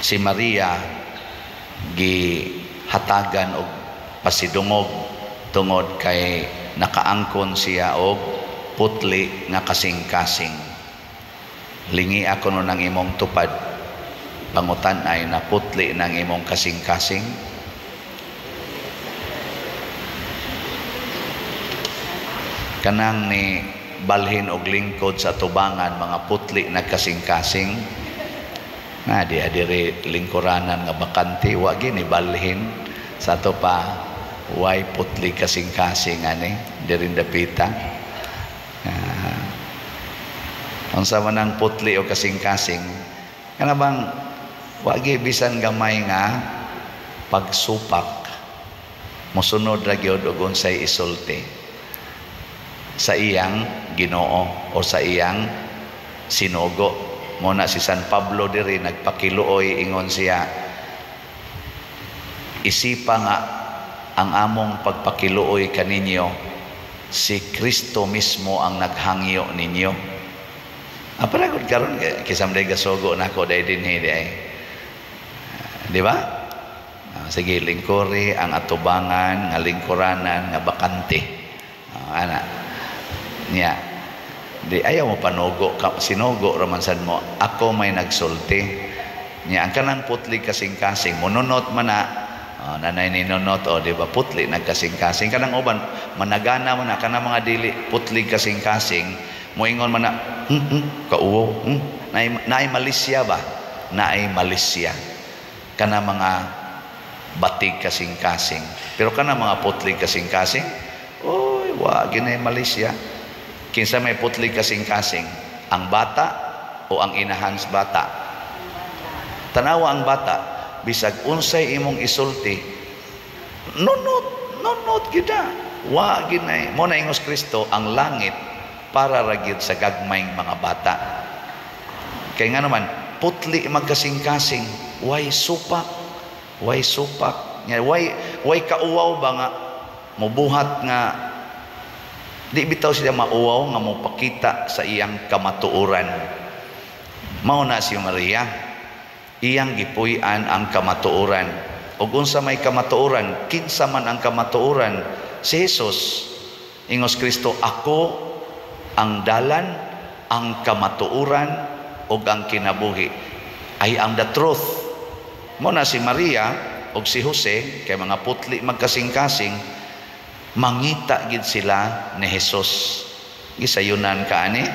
Si Maria gihatagan og pasidungog tungod kay nakaangkon siya og putli nga kasing-kasing. Lingi ako no ng imong tupad, pangutan ay naputli ng imong kasing-kasing. Kanang ni balhin og lingkod sa tubangan, mga putli na kasing-kasing na di adiri lingkuranan nga bakante, wa gini balhin sa ato pa, way putli kasing-kasing ani diri dapita. Unsa man ang putli o kasing-kasing, kana bang wa gi bisan gamay nga pagsupak, mosunod ra gyud og unsay isulti sa iyang Ginoo o sa iyang sinugo. Mo na si San Pablo diri nagpakiluoy, ingon siya, isipa nga ang among pagpakiluoy kaninyo, si Kristo mismo ang naghangyo ninyo. Paragod karon kisamday gasugo nako day dinhi day. Di ba? Sige, lingkuri ang atubangan nga lingkuranan nga bakante. Ana. Niya. Di ayaw mo panugo ka, sinugo raman sad mo. Ako may nagsulti. Niya ang kanang putli kasing-kasing monunot man na. Oh, nanay ni nunot, o di ba putli nagkasing-kasing kanang uban managana man na kanang mga dili putli kasing-kasing moingon man na kauwo, naay malisya ba, naay malisya kana mga batig kasing-kasing, pero kana mga putli kasing-kasing, oy wa ginay malisya. Kinsa may putli kasing-kasing, ang bata o ang inahan sa bata? Tanawa ang bata, bisag unsay imong isulti, nunot, nunot gida, wa ginay. Mo na ingos Kristo, ang langit para ra gyud sa gagmayng mga bata. Kay nga naman putli magkasing-kasing, way supak, way supak, way kauwaw ba nga mobuhat nga di bitaw sila mauwaw nga mopakita sa iyang kamatuoran. Mao na si Maria, iyang gipuy-an ang kamatuoran. Ug unsa may kamatuoran, kinsa man ang kamatuoran? Si Jesus. Ingos Kristo, ako ang dalan, ang kamatuoran ug ang kinabuhi. I am the truth. Mao na si Maria ug si Jose, kay mga putli magkasing-kasing, mangita gid sila ni Jesus. Gisayunan ka ani,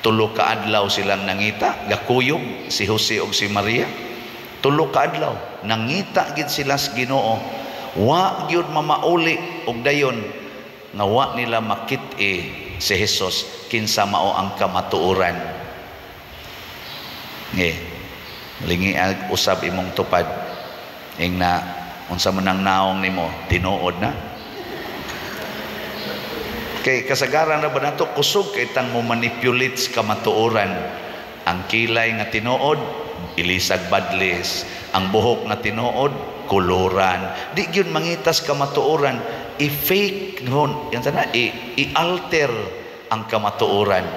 3 ka adlaw silang nangita, gakuyog si Jose ug si Maria. 3 ka adlaw nangita gid sila sa Ginoo. Wa gyud mamauli og dayon nga wa nila makit-i si Jesus, kinsa mao ang kamatuoran. Nge, lingi usab imong tupad, ing na unsa man ang naong nimo, tinuod na. Kay kasagaran na ba nato kusog kay tang mo manipulate sa kamatuoran. Ang kilay nga tinuod ilisag badlis, ang buhok nga tinuod koloran. Di gyud mangitas kamatuoran, i-fake nun, yan sana, i-alter ang kamatuoran.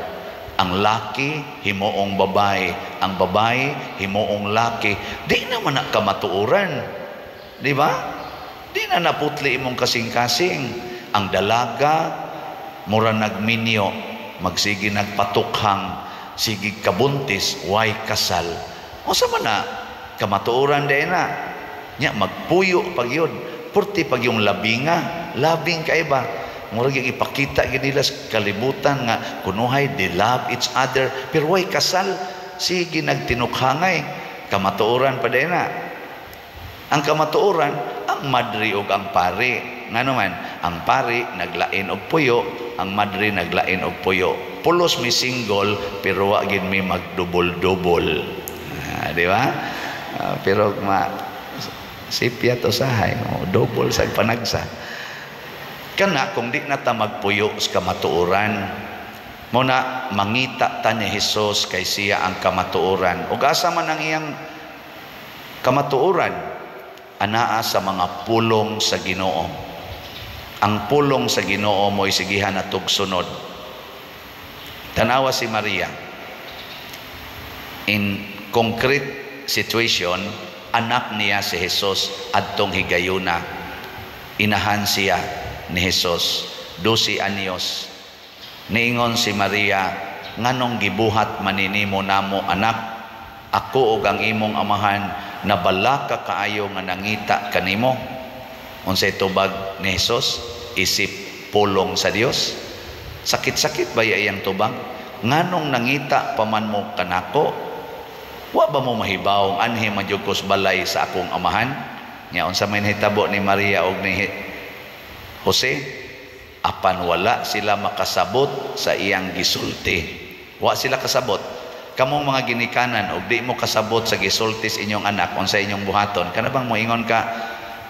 Ang laki himuong babae, ang babae himuong laki. Di naman na kamatuoran, di ba? Di na naputli imong kasing-kasing. Ang dalaga mura nagminyo, magsige nagpatukhang, sige kabuntis, way kasal. O sa man na kamatuoran day na. Nya magpuyo pag yun, purti pag yung labinga, labing kaiba. Murag yung ipakita gyud nila sa kalibutan nga kunuhay they love each other, pero way kasal, sige nagtinukhangay. Kamatuoran pa day na. Ang kamatuoran, ang madre ug ang pare. Ngano man, ang pare naglain og puyo, ang madre naglain og puyo. Pulos mi single pero wa gid mi magdubol-dubol. Di ba? Pero ma sipya to sahay, oh, double sa panagsa. Kana kung di na ta magpuyo sa kamatuoran, mo na mangita ta ni Jesus kay siya ang kamatuoran. Ug asa man ang iyang kamatuoran? Anaa sa mga pulong sa Ginoo. Ang pulong sa Ginoo mo'y sigihan na tugsunod. Tanawa si Maria. In concrete situation, anak niya si Jesus adtong higayuna. Inahan siya ni Jesus, 12 anyos. Niingon si Maria, "Nganong gibuhat man nimo namo, anak? Ako ug ang imong amahan nabalaka kaayo nga nangita kanimo." Unsay tubag ni Jesus? Isip pulong sa Dios. Sakit-sakit ba iyang tubag? "Nganong nangita pa man mo kanako? Wa ba mo mahibaw anhi man jud ko's balay sa akong amahan?" Nya unsa may nahitabo ni Maria og ni Jose? Apan wala sila makasabot sa iyang gisulti. Wa sila kasabot. Kamong mga ginikanan, og di mo kasabot sa gisulti sa inyong anak, unsa inyong buhaton? Kana bang moingon ka,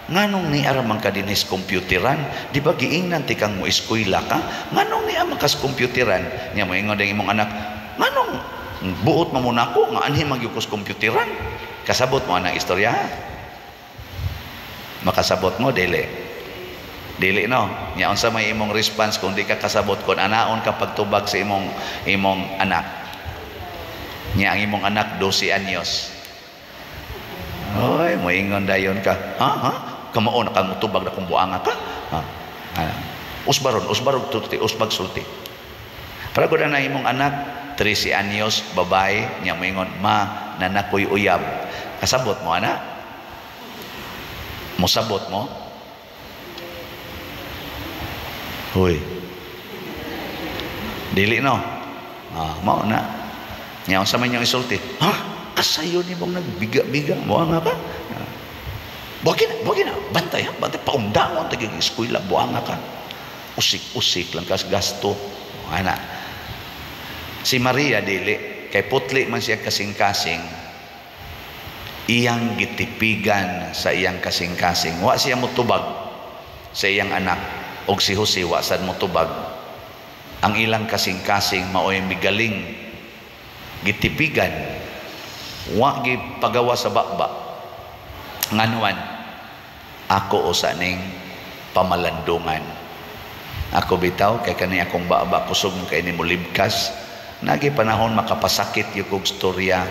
"Nganong niara man ka dinhis computeran? Di ba giingnan ti kang mo eskwela ka? Nganong niya man kas computeran?" Nya moingon din imong anak, "Nganong buot mo nako nga anhi man gyud kos computeran?" Kasabot mo anang istorya? Makasabot mo dili? Dili, no? Nya unsa may imong response kung di ka kasabot, kon anaon ka pagtubag sa imong anak? Nya ang imong anak 12 anyos. Oy, moingon dayon ka, "Ha ha? Kamao na kang mutubag na kung buanga ka? Ha? Ha? Usbaron, usbarog sulti, usbag sulti." Para ko na imong anak, 13 anyos, babae, niya moingon, "Ma, nanakoy uyab." Kasabot mo, anak? Musabot mo? Hoy. Dili, no? Ah, mao na. Nya unsa man inyong isulti? "Ha? Kasayo ni mong nagbiga-biga, buanga ka? Buwagi na, buwagi na, bantay ha, bantay, paundangon, tagig eskwela, buanga ka. Usik-usik lang kas gasto." Ana. Si Maria dili, kay putli man siya kasing-kasing, iyang gitipigan sa iyang kasing-kasing. Wa siya mutubag sa iyang anak, og si Jose wa sad mutubag. Ang ilang kasing-kasing maoy migaling, gitipigan, wa gipagawa sa baba. Nganuan, ako usa ning pamalandungan. Ako bitaw kay kani akong baba kusog kay ni molibkas. Nagi panahon makapasakit yung kog storya.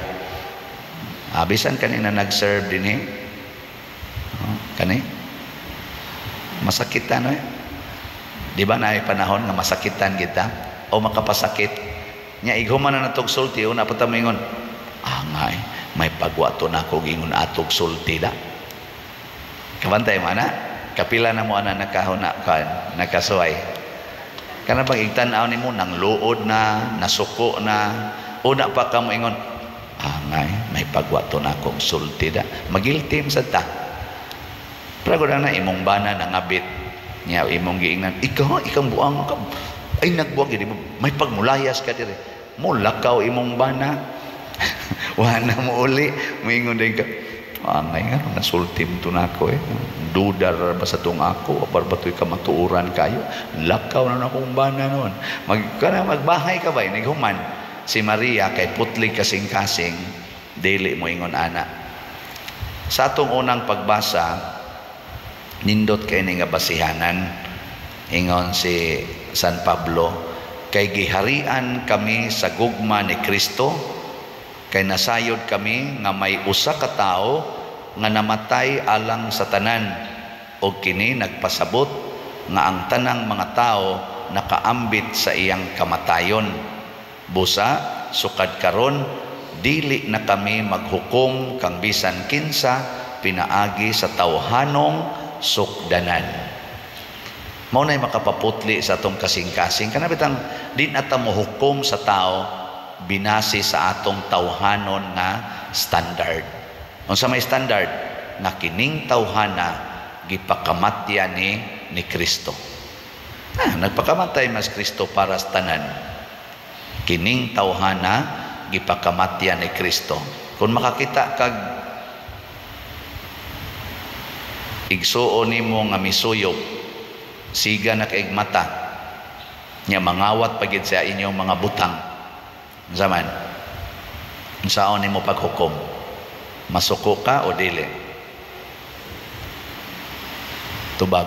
Ah, bisan kanina nag-serve dinhi. Oh, kani? Masakitan eh. Di ba naay panahon nga masakitan kita o makapasakit? Nya ighuman na natog sulti, una pa ta moingon, "Ah nga eh, may pagwa to na ako gingon atog sulti da." Kabantay mo ana? Kapila na mo ana nakahuna kan nakasuway. Kana bang igtan-aw nimo nang luod na, nasuko na, una pa ka moingon, "Ah nga eh, may pagwa to na akong sulti da." Magiltim sad ta. Pero na imong bana nangabit nya imong giingnan, "Ikaw, ikang buang ka." Ay nagbuwag gid mo, may pagmulayas ka dire. Mulakaw imong bana. Wa na mo uli, moingon din ka, "Angay nga nasultim to nako eh. Dudar ba sa tong ako, apar ba to'y kamatuoran kayo? Lakaw na akong bana noon." Mag kana magbahay ka ba nighuman si Maria kay putlig kasing-kasing, dili mo ingon ana. Sa atong unang pagbasa, nindot kay ni nga basihanan. Ingon si San Pablo, kay giharian kami sa gugma ni Kristo, kay nasayod kami nga may usa ka tawo nga namatay alang sa tanan, og kini nagpasabot nga ang tanang mga tawo nakaambit sa iyang kamatayon. Busa sukad karon dili na kami maghukom kang bisan kinsa pinaagi sa tawhanong sukdanan. Mao nay makapaputli sa atong kasing-kasing. Kana bitang di na ta mohukom sa tao binase sa atong tawhanon nga standard. Unsa may standard? Nga kining tawhana gipakamatya ni Kristo. Ah, nagpakamatay mas Kristo para sa tanan. Kining tawhana gipakamatya ni Kristo. Kung makakita kag igsuon nimo nga misuyop, siga na kaig mata, nya mangawat pagid sa inyong mga butang. Zaman, unsaon nimo paghukom? Masuko ka o dili? Tubag.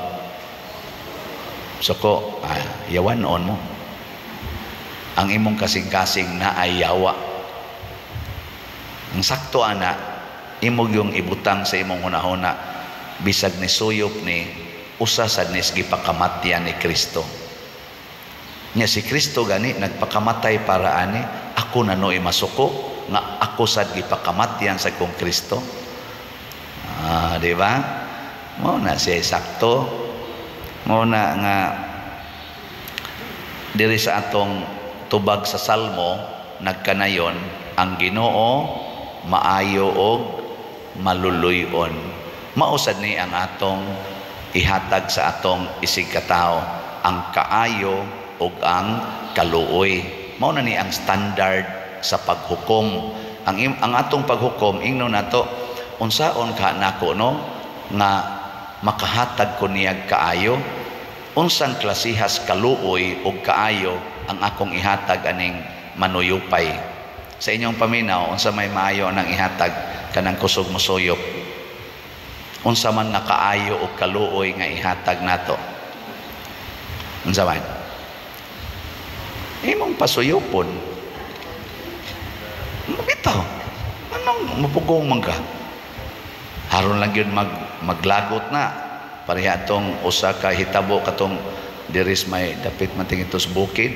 Suko, ah, yawan noon mo. Ang imong kasing-kasing na ay yawa. Ang sakto ana, Imo yung ibutang sa imong hunahuna, bisag ni suyop ni usa sad ni gipakamatyan ni Kristo. Nya si Kristo gani nagpakamatay para ani, ako na noy masuko nga ako sad gipakamatyan sa kong Kristo. Ah, di ba? Mao na siya sakto. Mao na nga diri sa atong tubag sa Salmo nagkanayon ang Ginoo maayo og maluluy-on. Mao sad ni ang atong ihatag sa atong isig katawo, ang kaayo ug ang kaluoy. Mao na ni ang standard sa paghukom. Ang atong paghukom, ingnon nato, unsaon ka nako no nga makahatag ko niyag kaayo, unsang klasihas kaluoy ug kaayo ang akong ihatag aning manuyupay. Sa inyong paminaw, unsa may maayo nang ihatag kanang kusog mosuyop? Unsa man nga kaayo ug kaluoy nga ihatag nato? Unsa man? Imong pasuyopon. Bitaw. Anong mapugong man ka? Haron lang yun maglagot na. Pareha atong usa ka hitabo katong diris may dapit man tingito sa bukid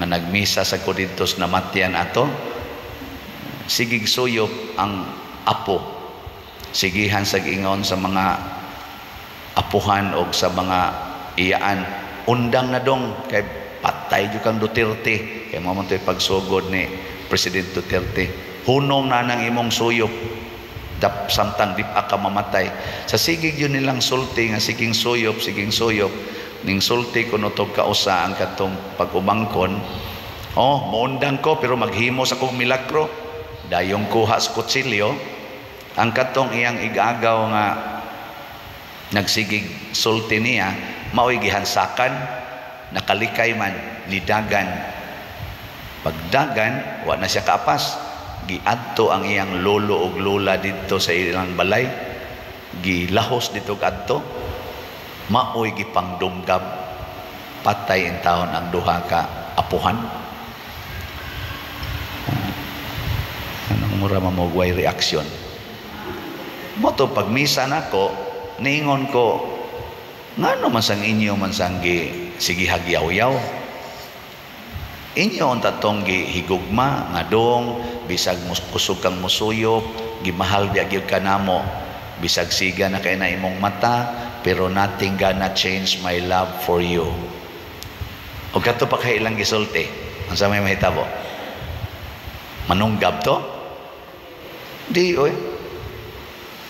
nga nagmisa sa ko didto sa namatyan ato. Sigig suyop ang apo. Sigihan sa giingon sa mga apuhan og sa mga iyaan, undang na dong kay patay jud kang Duterte, kay mao man to'y pagsugod ni President Duterte. Hunong na nang imong suyop dap samtang di pa ka mamatay. Sa sigig yun nilang sulti nga siging suyop, siging suyop, ning sulti kuno tog kausa ang katong pag-umangkon, oh, moundang ko pero maghimo sa kong milagro. Dayong kuha sa kutsilyo ang katong iyang igagaw nga nagsigig sulti niya, mao'y gihansakan, nakalikay man, nidagan. Pagdagan, wa na siya kaapas. Giadto ang iyang lolo og lola didto sa ilang balay, gilahos dito kadto, maoy gipangdumgab, patay in taon ang duha ka apuhan. Anong mura mamugway reaksyon? Moto pagmisa nako, niingon ko, ngano man sang inyo man sang gi sige hagyaw-yaw? Inyo ang tatong gihigugma nga dong bisag kusog kang musuyop, gimahal biya gyud ka namo, bisag siga na kay na imong mata, pero nothing gonna change my love for you. O kato pa kay ilang gisulti, unsa may mahitabo? Manunggab to? Di oy.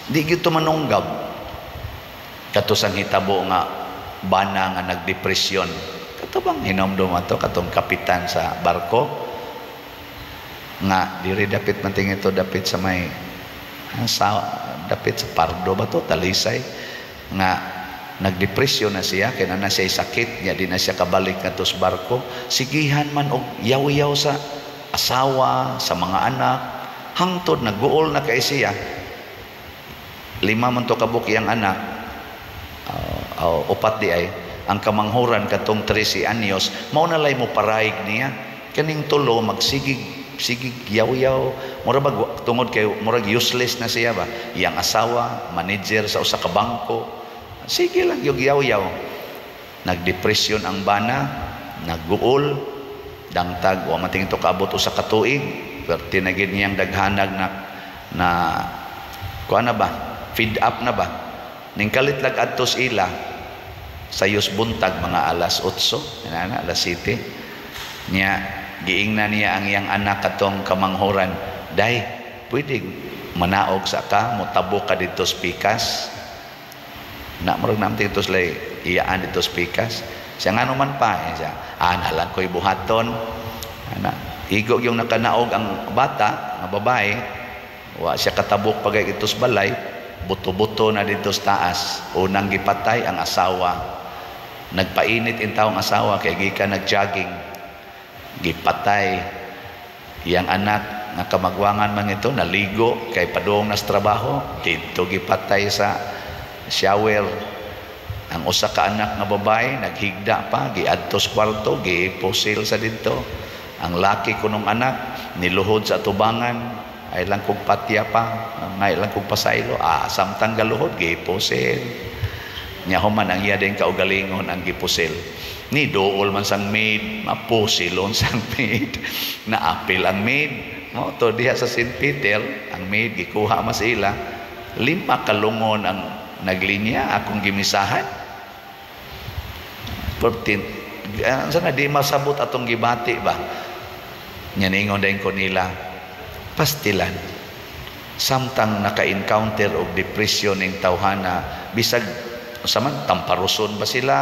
Di gyud to manunggab. Kato sang hitabo nga bana nga nagdepresyon. Kato bang hinomdom ato katong kapitan sa barko nga diri dapit man tingito dapit sa may sa dapit sa Pardo ba to, Talisay, nga nagdepresyon na siya kay na siya sakit niya, di na siya kabalik ngadto sa barko. Sigihan man og yaw-yaw sa asawa, sa mga anak, hangtod nagguol na kay siya. 5 man to kabuk iyang anak, upat di ay ang kamanghuran katong 13 anyos, mao na lay mo paraig niya. Kaning tulo magsigig sigig yaw-yaw, mura bag tungod kay murag useless na siya ba. Iyang asawa manager sa usa ka bangko, sige lang yung yaw-yaw. Nagdepresyon ang bana, nagguol, dangtag wa man tingin to kaabot usa ka tuig, perti na gid niyang daghanag na na kuan na ba, feed up na ba. Ning kalit lag adtos ila sayos buntag mga alas 8, ana alas 7 niya, giingna niya ang iyang anak katong kamanghuran, day pwede manaog sa ka, motabo ka didto sa pikas na murag namti didto sa iyaan didto sa pikas. Siya ngano man pa, siya nalang ko'y buhaton ana. Igo yung nakanaog ang bata nga babae, wa siya katabok pagay didto sa balay, buto-buto na didto sa taas. Unang gipatay ang asawa. Nagpainit in taong asawa kay gikan nagjogging, gipatay iyang anak nga kamagwangan man ito, naligo kay padung nas trabaho, didto gipatay sa shower. Ang usa ka anak nga babae naghigda pa, giadto sa kwarto, gipusil sa didto. Ang laki kunong anak niluhod sa atubangan. Ay lang kog patya pa, ngay lang kog pasaylo. Samtang galuhod gipusil. Nya human ang iya din kaugalingon ang gipusil. Ni duol man sang maid, mapusilon sang maid. Naapil ang maid. Mao to diha sa St. Peter, ang maid gikuha mas ila. 5 kalungon ang naglinya akong gimisahan. 14 sana di masabot atong gibati ba. Nya ningon dayon ko nila, pastilan. Samtang naka-encounter og depression ning tawhana, bisag sa man tamparuson ba sila,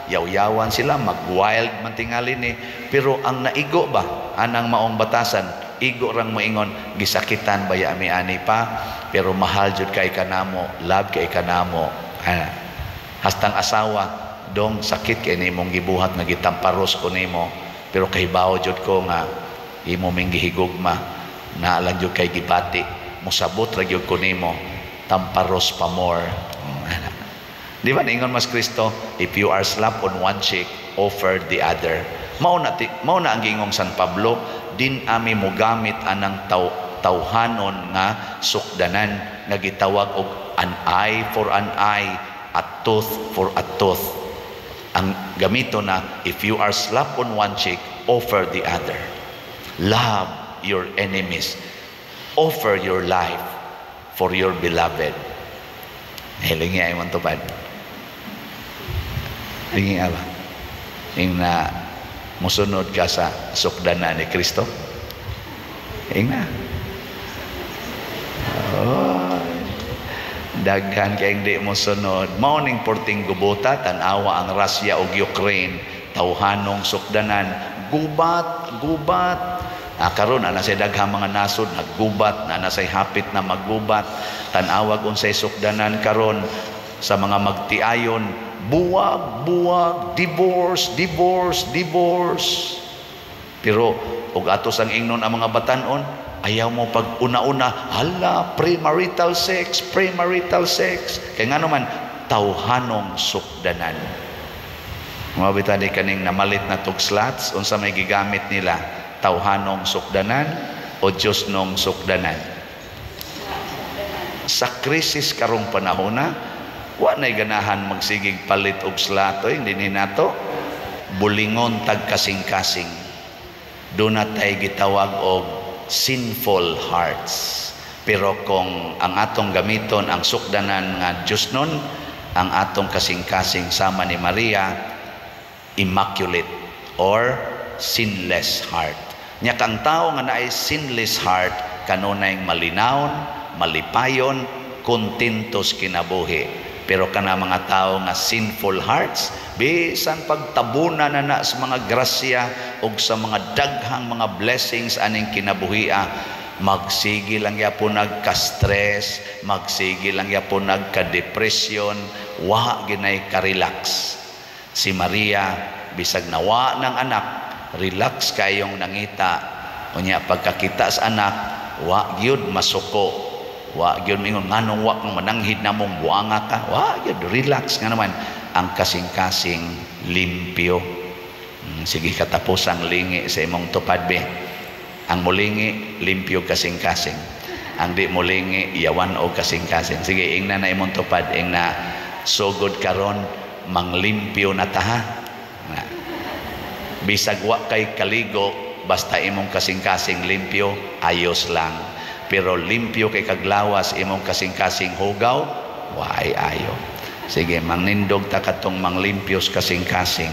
yaw-yawan sila, mag-wild man tingali ni, pero ang naigo ba anang maong batasan, igo rang moingon, gisakitan ba ya mi ani pa, pero mahal jud kay kanamo, love kay kanamo. Hastang asawa, dong sakit kay nimong gibuhat nga gitamparos ko nimo, pero kahibaw jud ko nga imo ming gihigugma, naa lang jud kay gibati, mosabot ra gyud ko nimo, tamparos pa more. Di ba ningon mas Kristo, if you are slapped on one cheek, offer the other. Mao na ang giingong San Pablo, din ami mogamit anang tawhanon nga sukdanan nga gitawag og an eye for an eye, a tooth for a tooth. Ang gamito na, if you are slapped on one cheek, offer the other. Love your enemies. Offer your life for your beloved. Hilingi ay mong tupad. Hingi ba? Ing na musunod ka sa sukdanan ni Kristo? Ing na. Oh, daghan kay hindi mo sunod. Mao ning porting gubota, tan-awa ang Russia ug Ukraine, tawhanong sukdanan, gubat, gubat. Karon ana say daghang mga nasod naggubat, na say hapit na maggubat. Tan-awag unsay sukdanan karon sa mga magtiayon, buwag, buwag, divorce, divorce, divorce. Pero og atos ang ingnon ang mga batan-on, ayaw mo pag una-una, hala, premarital sex, premarital sex. Kaya nga naman, tawhanong sukdanan. Mga bitan di kaning namalit na tug slots, unsa may gigamit nila, tawhanong sukdanan o Diyos nong sukdanan. Sa krisis karong panahona, wa na'y ganahan magsigig palit og slot, oy, hindi ni nato bulingon tag kasing-kasing. Doon na tayo gitawag og sinful hearts. Pero kung ang atong gamiton ang sukdanan nga Diyos nun, ang atong kasing-kasing sama ni Maria, immaculate or sinless heart. Nya kang tao nga naay sinless heart, kanunay malinawon, malipayon, kontentos kinabuhi. Pero kana mga tao nga sinful hearts, bisan pagtabuna na na sa mga grasya og sa mga daghang mga blessings aning kinabuhia, magsigi lang yapon nagka-stress, magsigi lang yapon nagka-depression, wa ginay ka-relax. Si Maria, bisag nawa ng anak, relax kayong nangita. Unya pagkakita sa anak, wa gyud masuko. Wa gyud mingon nganong wa kang mananghid namong buanga ka. Wa gyud, relax nga naman ang kasing-kasing limpyo. Sige katapos ang lingi sa imong tupad be. Ang mulingi limpyo kasing-kasing. Ang di mulingi yawan og kasing-kasing. Sige ingna na imong tupad, ingna sugod karon manglimpyo na ta ha. Bisag wa kay kaligo, basta imong kasing-kasing limpyo, ayos lang. Pero limpyo kay kaglawas imong kasing-kasing hugaw, waay ayo. Sige, mangnindog ta katong manglimpyos kasing-kasing.